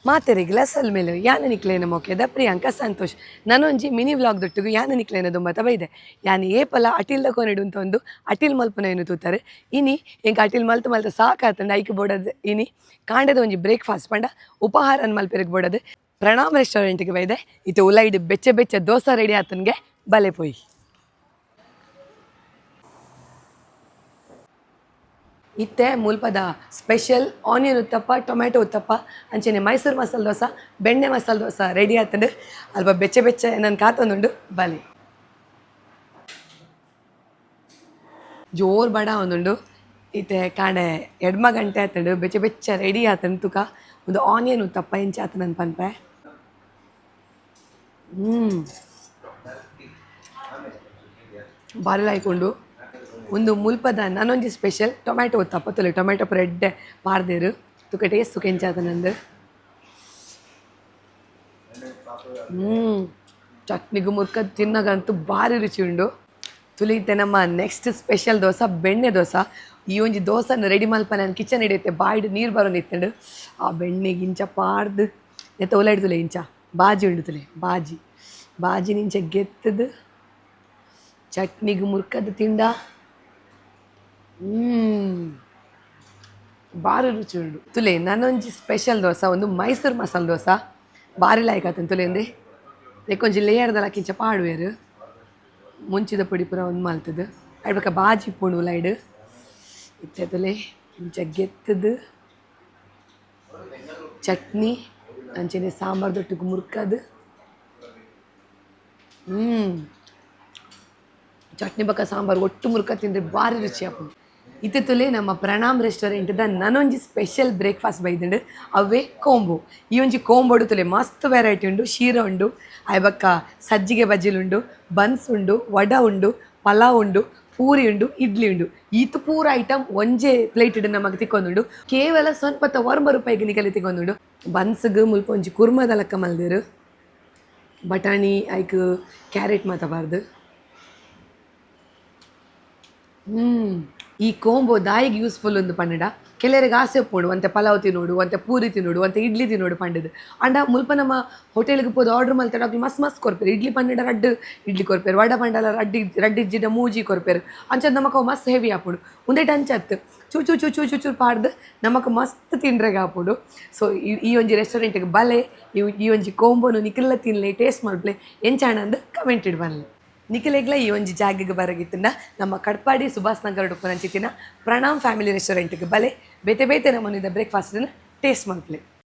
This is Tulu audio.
ಮಾತೆರಿಗ್ಲ ಸಲ್ಮೇಲು ಯಾನ ನಿಕ್ಲೇನ ಮೊಕೆದ ಪ್ರಿಯಾಂಕಾ ಸಂತೋಷ್. ನಾನೊಂಜಿ ಮಿನಿ ವ್ಲಾಗ್ ದೊಟ್ಟಿಗು ಯಾನ ನಿಕ್ಲೇನ ದುಂಬತ ಬೈದೆ. ಯಾನ್ ಏಪಲ ಅಟಿಲ್ದ ಕೊನೆಡು ಅಂತ ಒಂದು ಅಟಿಲ್ ಮಲ್ಪುನ ತೂತಾರೆ. ಇನಿ ಎಂಕ್ ಅಟಿಲ್ ಮಲ್ತು ಮಲ್ತ ಸಾಕಾತಂಡ ಐಕ್ ಬೋಡದ್ ಇನಿ ಕಾಂಡದ ಒಂಜಿ ಬ್ರೇಕ್ಫಾಸ್ಟ್ ಪಂಡ ಉಪಹಾರನ್ ಮಲ್ಪೆರೆಗ್ ಬೋಡದು ಪ್ರಣಾಮ್ ರೆಸ್ಟೋರೆಂಟ್ಗೆ ಬೈದೆ. ಇತ್ತೆ ಉಲೈಡ್ ಬೆಚ್ಚ ಬೆಚ್ಚ ದೋಸೆ ರೆಡಿ ಆತನ್ಗೆ ಬಲೆ ಪೋಯಿ. ಇತ್ತೆ ಮುಲ್ಪದ special onion uttappa, tomato uttappa, ಅಂಚನೆ ಮೈಸೂರು ಮಸಾಲೆ ದೋಸೆ, ಬೆಣ್ಣೆ ಮಸಾಲೆ ದೋಸೆ ರೆಡಿ ಆತಂಡು. ಅಲ್ಪ ಬೆಚ್ಚ ಬೆಚ್ಚ ನನ್ನ ಕಾತೊಂದುಂಡು, ಬಲಿ. ಜೋರು ಬಡ ಒಂದುಂಡು. ಇತ್ತೆ ಕಾಂಡೆ ಎಡ್ಮ ಗಂಟೆ ಆತಂಡು, ಬೆಚ್ಚ ಬೆಚ್ಚ ರೆಡಿ ಆತಂಡು. ತುಕ ಒಂದು ಆನಿಯನ್ ಉತ್ತಪ್ಪ ಎಂಚ ಆತ ನನ್ನ ಪನ್ಪೆ. ಬಾರಿ ಲಾಯ್ಕೊಂಡು. ಒಂದು ಮುಲ್ಪದ ನಾನೊಂಜಿ ಸ್ಪೆಷಲ್ ಟೊಮ್ಯಾಟೊ ಉತ್ತಪ್ಪ ತುಲೆ. ಟೊಮ್ಯಾಟೊ ಬ್ರೆಡ್ ಪಾರ್ದೇರು. ತುಕ ಟೇಸ್ಟ್ ತುಕ ಎಂಚಾತ ನಂದು. ಚಟ್ನಿಗೂ ಮುರ್ಕ ತಿನ್ನಗಂತೂ ಭಾರಿ ರುಚಿ ಉಂಡು. ತುಲಿತೆ ನಮ್ಮ ನೆಕ್ಸ್ಟ್ ಸ್ಪೆಷಲ್ ದೋಸೆ ಬೆಣ್ಣೆ ದೋಸೆ. ಈ ಒಂಜಿ ದೋಸೆನ ರೆಡಿ ಮಲ್ಪ ನಾನು ಕಿಚನ್ ಹಿಡಿಯುತ್ತೆ, ಬಾಯ್ಡ್ ನೀರು ಬರೋ ನಿತ್ತಂಡು. ಆ ಬೆಣ್ಣೆಗೆ ಇಂಚ ಪಾರ್ದು ನೆತ್ತ ಉಲಾಯ್ಡು ಇಂಚ ಬಾಜಿ ಉಂಡು ತುಲೆ. ಬಾಜಿ ಬಾಜಿ ನಿಂಚ ಗೆತ್ತದು ಚಟ್ನಿಗೆ ಮುರ್ಕದ ತಿಂಡ. ಭಾರಿ ರುಚಿ ಉಂಡು. ತುಲೆ ನಾನೊಂಜಿ ಸ್ಪೆಷಲ್ ದೋಸೆ ಒಂದು ಮೈಸೂರು ಮಸಾಲೆ ದೋಸೆ. ಭಾರಿ ಲಾಯ್ಕ್ ಆತಂದು ತುಲೆ. ಅಂದೆ ಒಂಜಿ ಲೇಯರ್ದಲ್ಲ ಕಿಂಚ ಪಾಡುವೆರು. ಮುಂಚಿದ ಪೊಡಿ ಪೂರ ಒಂದು ಮಲ್ತದು ಅಡ್ಬಕ ಬಾಜಿ ಪೋಣು ಲೈಡ್. ಇತ್ತೆ ತುಲೆ ಇಂಚ ಗೆತ್ತದು ಚಟ್ನಿ ಅಂಚನೆ ಸಾಂಬಾರ್ ದೊಟ್ಟಿಗೆ ಮುರ್ಕದು. ಚಟ್ನಿ ಬಕ್ಕ ಸಾಂಬಾರು ಒಟ್ಟು ಮುರ್ಕ ತಿಂದರೆ ಭಾರಿ ರುಚಿ ಆಪುಂಡು. ಇತ್ತೆ ತುಲೆ ನಮ್ಮ ಪ್ರಣಾಮ್ ರೆಸ್ಟೋರೆಂಟ್ದ ನನೊಂಜಿ ಸ್ಪೆಷಲ್ ಬ್ರೇಕ್ಫಾಸ್ಟ್ ಬೈದುಂಡು, ಅವೇ ಕೋಂಬು. ಈ ಒಂಜಿ ಕೋಂಬೋಡು ತುಲೆ ಮಸ್ತ್ ವೆರೈಟಿ ಉಂಡು. ಶೀರ ಉಂಡು, ಆಯ್ ಬೊಕ್ಕ ಸಜ್ಜಿಗೆ ಬಜ್ಜಿಲು ಉಂಡು, ಬನ್ಸ್ ಉಂಡು, ವಡ ಉಂಡು, ಪಲಾವ್ ಉಂಡು, ಪೂರಿ ಉಂಡು, ಇಡ್ಲಿ ಉಂಡು. ಈತು ಪೂರ ಐಟಮ್ ಒಂಜೇ ಪ್ಲೇಟ್ ನಮಗೆ ತಿಕ್ಕೊಂದುಂಡು. ಕೇವಲ 49 ರೂಪಾಯಿಗೆ ನಿಕಲಿ ತಿಕ್ಕೊಂದುಂಡು. ಬನ್ಸ್ಗ್ ಮುಲ್ಪ ಒಂಜಿ ಕುರ್ಮದ ಲೆಕ್ಕ ಮಲ್ದೇರು. ಬಟಾಣಿ ಐಕ್ ಕ್ಯಾರೆಟ್ ಮಾತ ಬಾರ್ದು. ಈ ಕೋಂಬೋ ದಾಯಿಗೆ ಯೂಸ್ಫುಲ್ ಒಂದು ಪಂಡ, ಕೆಲವರಿಗೆ ಆಸೆ ಉಪ್ಪುಂಡು ಒಂತೆ ಪಲಾವ್ ತಿನ್ನೋಡು, ಒಂತೆ ಪೂರಿ ತಿನ್ನೋಡು, ಒಂತೆ ಇಡ್ಲಿ ತಿನ್ನೋಡು ಪಂಡದು. ಅಂಡ ಮುಲ್ಪ ನಮ್ಮ ಹೋಟೆಲ್ಗೆ ಪೋದು ಆರ್ಡರ್ ಮಲ್ತಾರೆ, ಅಕ್ಲು ಮಸ್ತ್ ಮಸ್ತ್ ಕೊರ್ಪೆರು. ಇಡ್ಲಿ ಪಂಡ ರಡ್ಡ್ ಇಡ್ಲಿ ಕೊರ್ಪೆರು, ವಡ ಪಂಡಲ ರಡ್ಡಿ ರಡ್ಡ್ ಇಜ್ಜಿಡ ಮೂಜಿ ಕೊರ್ಪೆರು. ಅಂಚ ನಮಕ್ ಅವು ಮಸ್ತ್ ಹೆವಿ ಆಪುಂಡು. ಉಂದೆಟ್ ಅಂಚತ್ ಚೂ ಚೂ ಚೂ ಚೂ ಚೂ ಚೂರು ಪಾಡ್ದು ನಮಕ್ ಮಸ್ತ್ ತಿಂಡ್ರೆಗೆ ಆಪುಂಡು. ಸೊ ಈ ಒಂಜಿ ರೆಸ್ಟೋರೆಂಟ್ಗೆ ಬಲೆ, ಈ ಈ ಒಂಜಿ ಕೋಂಬೋನು ನಿಕಲ್ಲ ತಿನ್ಲೆ, ಟೇಸ್ಟ್ ಮಲ್ಪಲೆ, ಎಂಚಾಣಂದು ಕಮೆಂಟ್ ಇಡ್ ಬನ್ಲೆ. ನಿಖಿಲೆಗ್ಲ ಈ ಒಂಜಿ ಜಾಗೆಗೆ ಬರಗಿತ್ತಿನ ನಮ್ಮ ಕಡ್ಪಾಡಿ ಸುಭಾಷ್ ನಗರ ಉಪ್ಪುನಂಚಿತ್ತಿನ ಪ್ರಣಾಮ್ ಫ್ಯಾಮಿಲಿ ರೆಸ್ಟೋರೆಂಟ್ಗೆ ಬಲೆ, ಬೇತೆ ಬೇತೆ ನಮೂನಿದ ಬ್ರೇಕ್ಫಾಸ್ಟ್ ಟೇಸ್ಟ್ ಮಲ್ಪಲೆ.